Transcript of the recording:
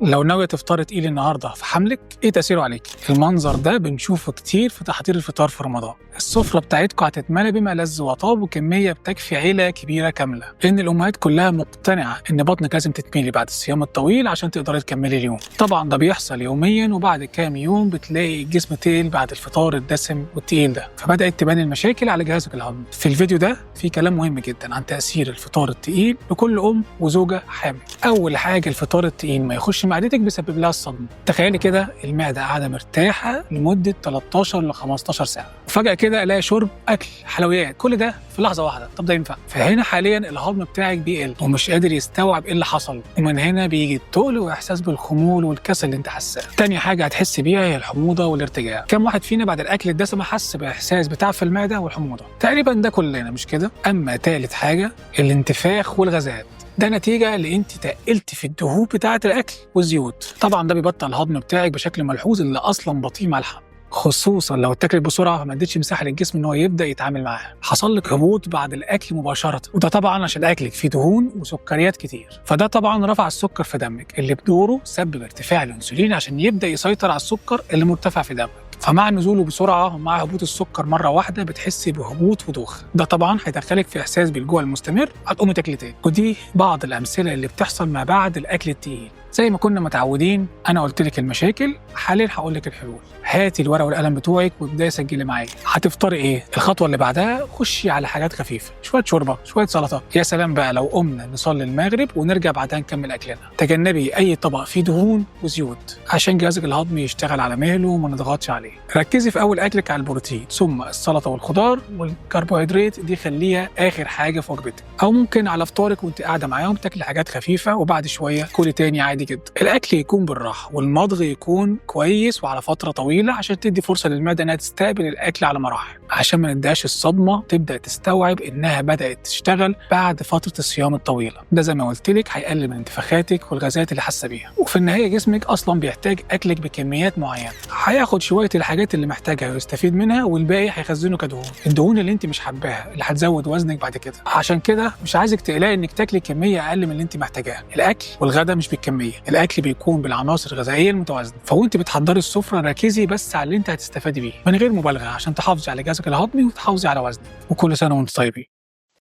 لو ناوية تفطري تقيل النهارده في حملك، ايه تأثيره عليك؟ المنظر ده بنشوفه كتير في تحضير الفطار في رمضان. السفرة بتاعتكم هتتملى بما لذ وطاب وكمية بتكفي عيلة كبيرة كاملة، لأن الأمهات كلها مقتنعة إن بطنك لازم تتملي بعد الصيام الطويل عشان تقدري تكملي اليوم. طبعا ده بيحصل يوميا، وبعد كام يوم بتلاقي الجسم تقل بعد الفطار الدسم والتقيل ده، فبدأت تبان المشاكل على جهازك الهضمي. في الفيديو ده في كلام مهم جدا عن تأثير الفطار التقيل لكل أم وزوجة حامل. أول حاجة، الفطار التقيل ما يخش معدتك بيسبب لها الصدمة. تخيلي كده المعدة قاعدة مرتاحة لمدة 13 ل 15 ساعة، وفجأة كده الاقي شرب، أكل، حلويات، كل ده في لحظة واحدة. طب ده ينفع؟ فهنا حاليا الهضم بتاعك بيقل ومش قادر يستوعب ايه اللي حصل، ومن هنا بيجي التقل واحساس بالخمول والكسل اللي انت حاساه. تاني حاجة هتحس بيها هي الحموضة والارتجاع. كم واحد فينا بعد الأكل الدسم حس بإحساس بتعب في المعدة والحموضة؟ تقريبا ده كلنا، مش كده؟ أما تالت حاجة، الانتفاخ والغازات. ده نتيجة لأنت تقلت في الدهون بتاعة الأكل والزيوت. طبعا ده بيبطئ الهضم بتاعك بشكل ملحوظ اللي أصلا بطيء مع الحمل، خصوصا لو اتاكلت بسرعة فما اديتش مساحة للجسم ان هو يبدا يتعامل معاها. حصل لك هبوط بعد الاكل مباشرة، وده طبعا عشان اكلك فيه دهون وسكريات كتير، فده طبعا رفع السكر في دمك اللي بدوره سبب ارتفاع الانسولين عشان يبدا يسيطر على السكر اللي مرتفع في دمك. فمع نزوله بسرعة ومع هبوط السكر مرة واحدة بتحسي بهبوط ودوخه، ده طبعا هيدخلك في احساس بالجوع المستمر، هتقومي تاكلي تاني. ودي بعض الامثلة اللي بتحصل ما بعد الاكل التقيل. زي ما كنا متعودين، انا قلت لك المشاكل، حاليا هقول لك الحلول. هاتي الورقة والقلم بتوعك وابداي سجلي معايا. هتفطري ايه؟ الخطوة اللي بعدها خشي على حاجات خفيفة، شوية شوربة، شوية سلطة. يا سلام بقى لو قمنا نصلي المغرب ونرجع بعدها نكمل اكلنا. تجنبي اي طبق فيه دهون وزيوت عشان جهازك الهضمي يشتغل على مهله وما نضغطش عليه. ركزي في اول اكلك على البروتين، ثم السلطة والخضار، والكربوهيدرات دي خليها اخر حاجة في وجبتك، او ممكن على فطارك وانت قاعدة معاهم تاكلي حاجات خفيفة وبعد شوية كلي تاني عادي جدا. الاكل يكون بالراحة والمضغ يكون كويس وعلى فترة طويلة عشان تدي فرصة للمعدة انها تستقبل الاكل على مراحل، عشان ما نديهاش الصدمة تبدا تستوعب انها بدات تشتغل بعد فترة الصيام الطويلة. ده زي ما قلت لك هيقلل من انتفاخاتك والغازات اللي حاسه بيها. وفي النهاية جسمك اصلا بيحتاج اكلك بكميات معينة، هياخد شوية الحاجات اللي محتاجها ويستفيد منها، والباقي هيخزنه كدهون، الدهون اللي انت مش حباها اللي هتزود وزنك بعد كده. عشان كده مش عايزك تقلقي انك تاكلي كمية اقل من اللي انت محتاجاها. الاكل والغدا مش بالكمية، الاكل بيكون بالعناصر الغذائية المتوازنه. فوانت بتحضري السفرة ركزي بس على اللي انت هتستفادي بيه من غير مبالغه عشان تحافظي على جهازك الهضمي وتحافظي على وزنك. وكل سنة وانت طيبين.